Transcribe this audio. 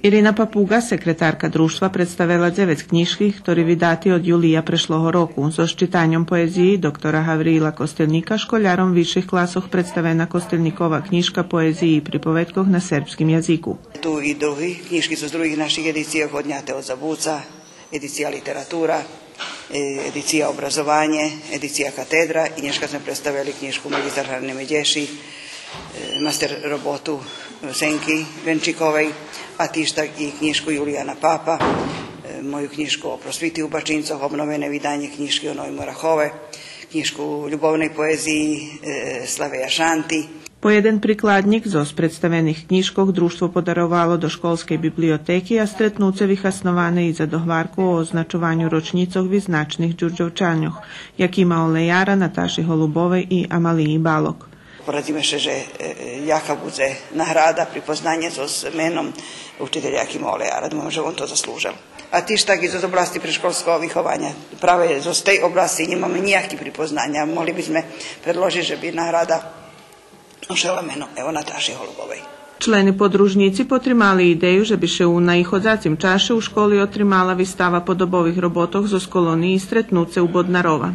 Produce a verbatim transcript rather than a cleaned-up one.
Ирина Папуґа, секретарка Дружтва, представела дзевец кнїжки хтори видати од юлия прешлого року. Зоз читаньом поезиї доктора Гавриїла Костельнїка школяром висших класох представена Костельнїкова кнїжка поезиї и приповедкох на сербским язику. Ту и други кнїжки зоз других наших едицийох: Одняте од забуца, едиция Литература, е, едиция Образованє, едиция Катедра и нєшка зме представели кнїжку Магистар Грани Медєши, е, мастер роботу Сенки Венчиковей, а тиж так и кнїжку Юлияна Папа, е, мою кнїжку о просвити у Бачинцох, обновене виданє кнїжки о Новим Орахове, кнїжку любовней поезиї, е, Славея Шанти. По єден прикладнїк зоз представених кнїжкох Дружтво подаровало до школскей библиотеки, а стретнуце вихасноване и за догварку о означованю рочнїцох визначних Дюрдьовчаньох, як има олеяра Наташи Голубовей и Амалиї Балок. Порадзиме ше же, е, яка будзе награда, припознанє зоз меном учителя Якима Олеяра. Думам же он то заслужел. А тиж так и зоз обласци предшколского вихованя. Праве зоз тей обласци нємаме нїяки припознаня. Могли би зме предложиц же би награда ношела мено, ево, Наташи Голубовей. Члени подружнїци потримали идею же би ше у наиходзацим чаше у школи отримала вистава подобових роботох зоз колониї Стретнуце у Боднарова.